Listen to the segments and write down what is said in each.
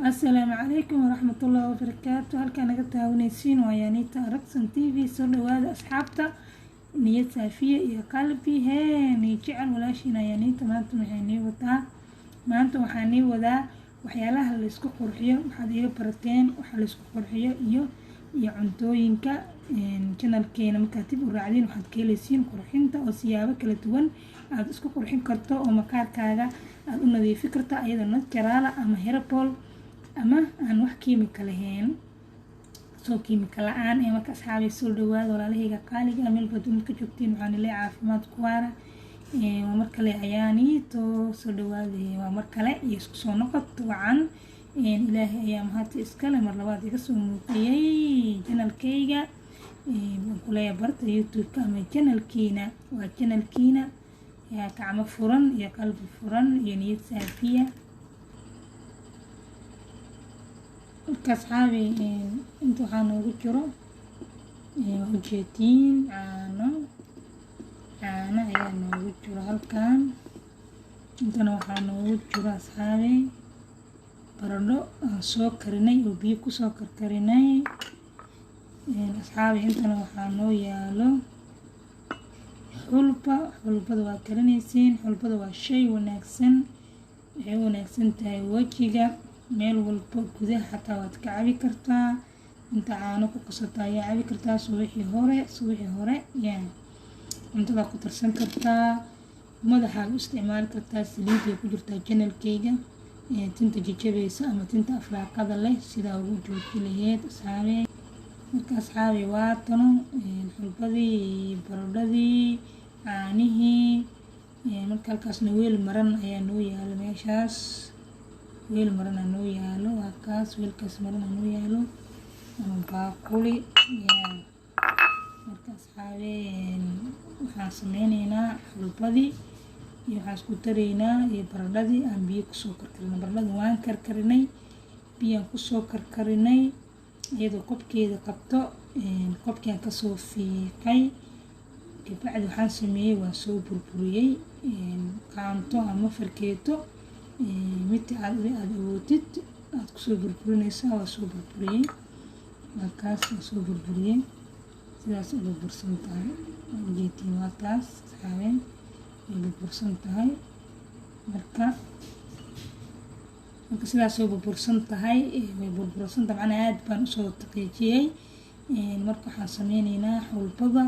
Asalaamu calaykum waraxmatullaahi wabarakaatu. Halkaa naga taawanaysiin waa Yaaniita Aragsan TV. Soo dhawaada asxaabta, niyad saafiya iyo qalbi hee nii jecel walaashiina Yaaniita. Maanta maxay nii wadaa? Maanta waxaa nii wadaa waxyaalaha laysku qurxiyo. Waxaad iga barateen waxa laysku qurxiyo iyo cuntooyinka. Channelkeena markaad dib u raacdiin, waxaad ka helaysiin qurxinta oo siyaabo kala duwan aada isku qurxin karto oo maqaarkaaga aada u nadiifi karto, ayadoo natural ama herbal ama aan wax kiimika lahayn, soo kiimika la-aan ee. Marka asxaabay, soo dhawaada walaalahayga qaaliga, meel baad dunida ka joogtiin. Waxaan ilay caafimaad ku waara. Waa mar kale Ayaaniito, soo dhawaada. Waa mar kale iyo isku soo noqod wacan. Ilaahay ayaa mahadta iskale mar labaad iga soo muuqiyey channelkayga. Waan kuleeyahay barta YouTube-ka ama channelkiina, waa channelkiina, yaa gacmo furan iyo qalbi furan iyo niyad saafiya. Marka asxaabi, inta waxaa noogu jiro, waa ujeediin, caano. Caano ayaa noogu jiro halkan. Intana waxaa noogu jiro, asxaabi, baradho aan soo karinay oo biyo kusoo karkarinay. Asxaabi, intana waxaa noo yaalo xulba. Xulbada waa karinaysiin. Xulbada waa shay wanaagsan, waxay u wanaagsan tahay wejiga, meel walba, gudaha xataa waad ka cabi kartaa. Inta caano ku qasato ayaa cabi kartaa subaxii hore. Subaxii hore yaa cuntada ku darsan kartaa, madaxaad u isticmaali kartaa. Saliid ay ku jirtaa channelkayga, tinta jajabaysa ama tinta afraaqada leh sidaa ugu jooji laheyd, asxaabe. Marka asxaabi, waa tano xulbadii, baradhadii, caanihii. Marka halkaasna weel maran ayaa noo yaalo. Meeshaas weel marana noo yaalo, waa kaas, weelkaas marana noo yaalo ama baaquli. Marka asxaabe, waxaan sameyneynaa xulbadii iyo waxaan isku dareynaa iyo baradhadii aan biyo kusoo karkarinay. Baradhada waan karkarinay, biyaan kusoo karkarinay iyadoo qobkeeda qabto. Qobkaan kasoo fiiqay kabacdi waxaan sameeyey, waan soo burburiyey. Qaanto ama farkeeto, midka aad awoodid aad kusoo burburinaysaa. Waa soo burburiyey, waa kaas, waa soo burburiyey. Sidaas u burbursan tahay, waa ujeedtiin, waa taas asxaabeen, way burbursan tahay. Marka sidaas oo burbursan tahay, way burbursan tahay, macnaa aad baan usoo taqiijiyey. Marka waxaan sameyneynaa xulbada.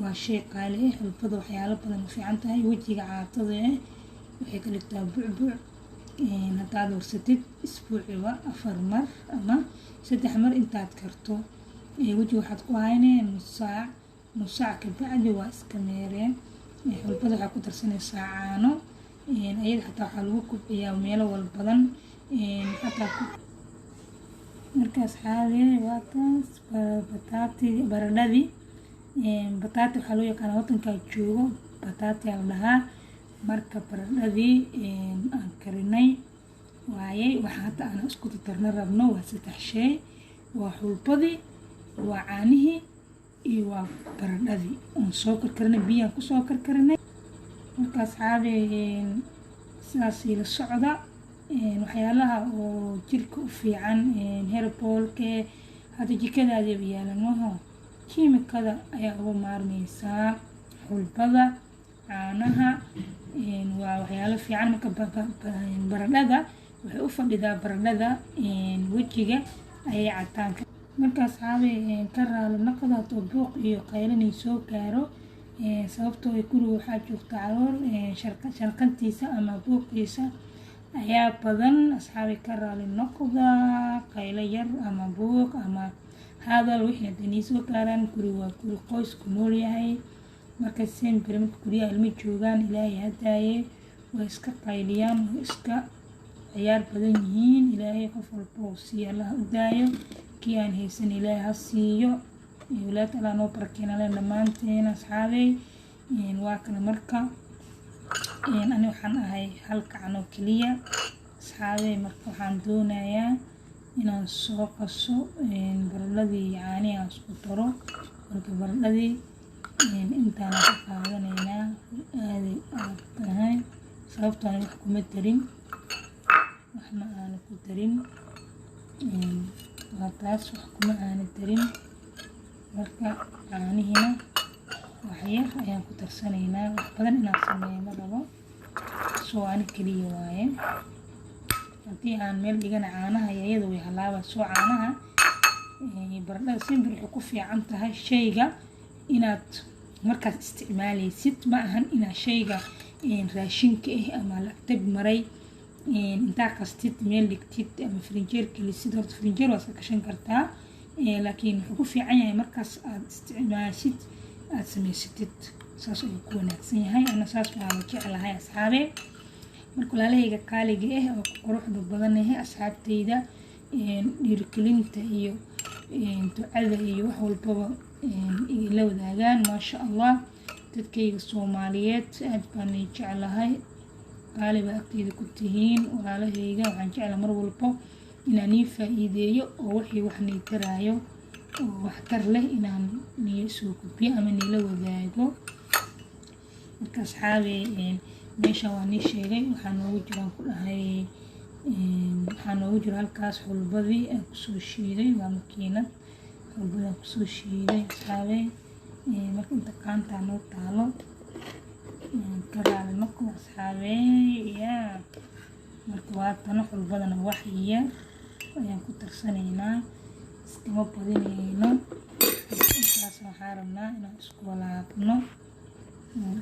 Waa shay qaali ah xulbada, waxyaalo badan u fiican tahay. Wejiga caatada ah waxay ka dhigtaa bucbuc. Haddaad warsatid isbuuciba 4 mar ama 3 mar intaad karto, wejiga waxaad ku haynee nus saac. Nus saac kabacdi waa iska meereen. Xulbada waxaa ku darsanaysaa caano. Ayada xataa waxaa lagu kubciyaa meelo wal badan xataa. Marka asxaabi, waa taas bataati, baradhadii. Bataati waxaa loo yaqaanaa wadankaa joogo, bataati aa la dhahaa. Marka baradhadii aan karinay waayey. Waxa hadda aan isku dardarna rabno waa saddex shay: waa xulbadii, waa caanihii iyo waa baradhadii oon soo karkarinay, biyaan kusoo karkarinay. Marka asxaabi, sidaas ila socda. Waxyaalaha oo jirka u fiican, herbalke, hadda jikadaadiiba yaalan maho, kiimikada ayaa uga maarmeysaa. Xulbada, caanaha waa waxyaalo fiican. Marka baradhada waxay u fadhidaa, baradhada wejiga ayay cataanka. Marka asxaabi, ka raali noqda hadduu buuq iyo qaylinay soo gaaro, sababtoo ay guriga waxaa joogta caruur, sharqantiisa ama buuqiisa ayaa badan. Asxaabi, ka raali noqda qaylo yar ama buuq ama hadal wixii hadday nii soo gaaraan. Guriga waa guri qoys ku nool yahay. Marka sempre marka guryaha ilmo joogaan, Ilaahay hadaaye, way iska qayliyaan, way iska ciyaar badan yihiin. Ilaahay qof walba uu siiyo, Allah u daayo. Kii aan haysan Ilaahay ha siiyo. Walaad Allah noo barakeena leen dhammaanteen. Asxaabey, waa kana. Marka ani waxaan ahay hal gacan oo keliya, asxaabey. Marka waxaan doonayaa inaan soo qaso baradhadii iyo caanihi aan isku daro. Marka baradhadii intaan ka qaadanaynaa, aaday adag tahay sababtoo wax kuma darin. Wax ma aana ku darin, waa taas, wax kuma aana darin. Marka caanihiina wax yar ayaan ku darsanaynaa. Wax badan inaan sameeyo ma rabo, soo ani keliya waaye. Haddii aan meel dhigana caanaha iyo iyada way halaaba. Soo caanaha baradhada simbir waxay ku fiican tahay shayga inaad markaas isticmaaleysid. Ma ahan inaad shayga raashinka ah ama lagtab maray intaa qastid meel dhigtid ama frinjeer gelisid. Horta frinjeer waa iska gashan kartaa, laakiin wuxuu ku fiican yahay markaas aad isticmaashid, aad samaysatid, saas ayuu ku wanaagsan yahay. Ana saas baa la jeclahay, asxaabe. Marka walaalahayga qaaliga ah oo quruxda badan ah, asxaabtayda dhiirigelinta iyo ducada iyo wax walbaba ila wadaagaan, maasha Allah. Dadkayga Soomaaliyeed aad baan jeclahay, qaali baa agteyda ku tihiin, walaalahayga. Waxaan jeclahay mar walbo inaan nii faa-iideeyo oo wixii wax nii taraayo oo waxtar leh inaan nii soo gudbiyo ama niila wadaago. Marka asxaabe, meeshan waa nii sheegay waxaa noogu jiraan ku dhahay. Waxaa noogu jira halkaas xulbadii aan kusoo shiiday, waa makiinad xulbadii aan kusoo shiiday, asxaabe. Marka inta qaantaa noo taalo, ka raali noqo, asxaabe yaa. Marka waa tano xulbadana wax yar ayaan ku darsanaynaa, iskama badinayno. Intaas waxaa rabnaa inaan isku walaaqno,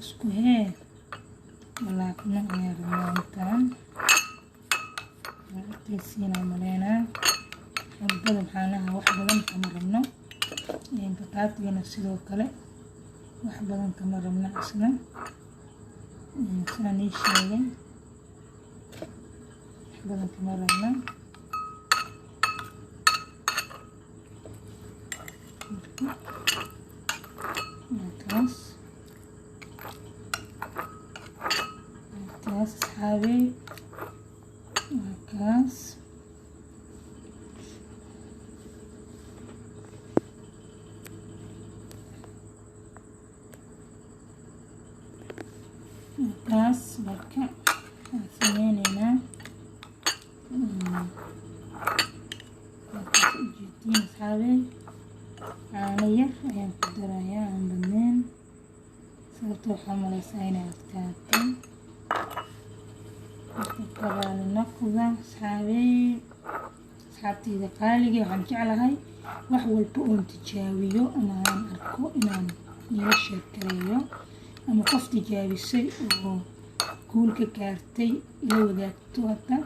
isku hee walaaqno ayaan rabnaa. Intaan arkaysiinaa maleynaa. Xulbada maxaanaha wax badan kama rabno, bataatigana sidoo kale wax badan kama rabno isna, saan ii sheegay, wax badan kama rabno. Markaas kaas, asxaabey, waa kaas. Kaas marka waxaan sameyneynaa, waakaas ujeediin, asxaabey. Caano yar ayaan ku darayaa, aan badneyn, sababta waxaa maleysaa inay adkaatay. Marka karaali noqda, asxaabey, asxaabteyda qaaliga. Waxaan jeclahay wax walba oon tijaabiyo ama aan arko inaan niila sheekareeyo, ama qof tijaabisay oo guul ka gaartay ila wadaagto hadda.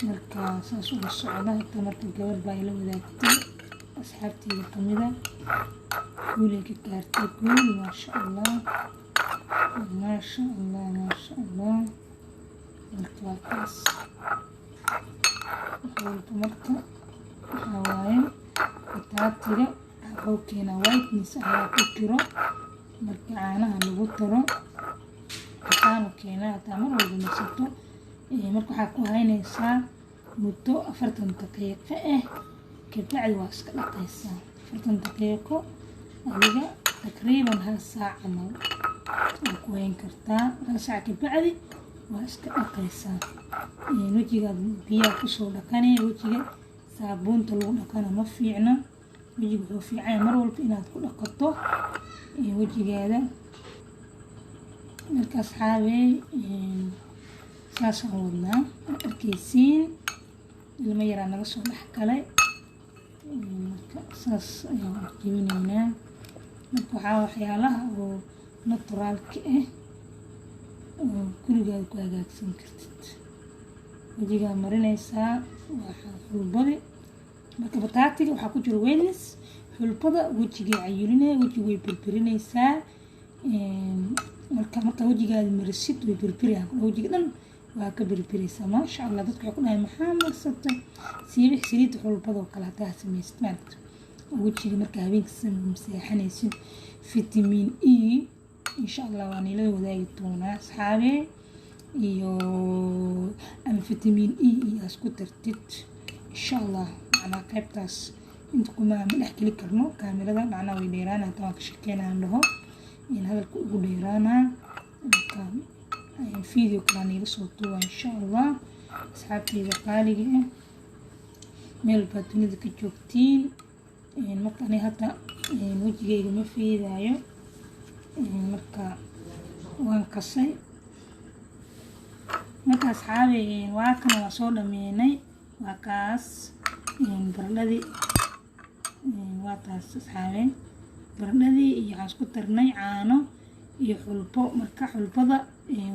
Marka saas ula socda hadda. Marka gabar baa ila wadaagtay asxaabteyda kamida, guulay ka gaartay, guul, maasha Allah, maasha Allah, maasha Allah. Marka waa kaas wax walba. Marka waxaa waaye bataatiga wuxuu keenaa whiteness ayaa ku jiro. Marka caanaha lagu daro cadaanu keenaa hataa mar walba marsato. Marka waxaa ku haynaysaa muddo 40 daqiiqo ah, kabacdi waa iska dhaqaysaa. 40 daqiiqo, adiga taqriiban hal saac camal waa ku hayn kartaa. Hal saac kabacdi waa iska dhaqaysaa. Wejigaad biyaha kusoo dhaqanaya, wejiga saabuunta lagu dhaqana ma fiicna. Wejiga wuxuu fiican yahay mar walba inaad ku dhaqato wejigaada. Marka asxaabey, saasaan wadnaa, arkaysiin ilmo yaraa naga soo dhex galay. Marka saas ayaan u jebinaynaa. Marka waxaa waxyaalaha oo naturaalka ah oo gurigaada ku hagaagsan kartid wejigaa marinaysaa waa xulbadi. Marka bataatiga waxaa ku jira weynis, xulbada wejigay cayilinaya, wejiga way birbirinaysaa. Marka wejigaada marisid way birbirayaan, wejiga dhan waa ka birbiraysaa, maasha Allah. Dadka waxay ku dhahay, "Maxaa marsatay?" Siibix saliidda xulbadoo kale hadaa samaysid, maaragta wejiga marka habeenka seexanaysid, vitamin E insha Allah waa niila wadaagi doonaa, asxaabe, iyo ama vitamin E iyo isku dartid insha Allah. Macnaa qaybtaas inta kuma ma dhex geli karno kaamirada, macnaa way dheeraana hataa waan ka sheekeynaan dhaho in hadalka ugu dheeraanaa. Marka video kalaa niila soo duuba insha Allah. Asxaabteyda qaaliga ah, meel baad dunida ka joogtiin. Marka aniga hadda wejigayga ma fiidaayo, marka waan qasay. Marka asxaabi, waa kana, waa soo dhameynay. Waa kaas baradhadii, waa taas asxaabe. Baradhadii iyo waxaan isku darnay caano iyo xulbo. Marka xulbada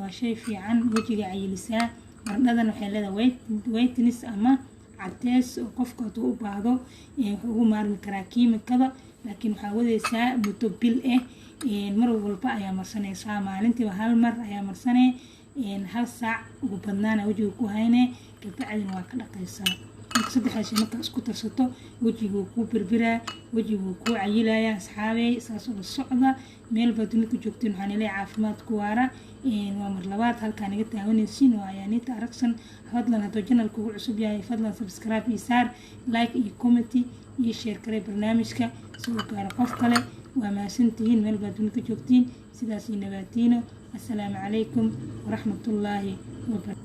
waa shay fiican, wejiga cayilisaa. Baradhadan waxay leedahay whiteness ama cadeys oo qofka hadduu u baahdo wuxuu ugu maarmi karaa kiimikada, laakiin waxaa wadaysaa muddo bil ah. Mar walba ayaa marsanaysaa, maalintiiba hal mar ayaa marsanee, hal saac ugu badnaana wejiga ku haynee, kabacdina waa ka dhaqaysaa. Marka saddexdaas shay markaa isku darsato, wejiga wuu kuu birbiraa, wejiga wuu kuu cayilayaa. Asxaabey, saas ula socda. Meel baad dunida ku joogtiin, waxaan leeyahay caafimaad ku waara. Waa mar labaad halkaa naga taawanaysiin, waa Ayaaniita Aragsan. Fadlan hadduu channelka ugu cusub yahay, fadlan subscribe iyo saar, like iyo comment iyo share kale barnaamijka si uu gaaro qof kale. Waa mahadsantihiin meel baad dunida ku joogtiin. Sidaas iyo nabaatiino. Assalaamu calaykum waraxmatullaahi wabarakatu.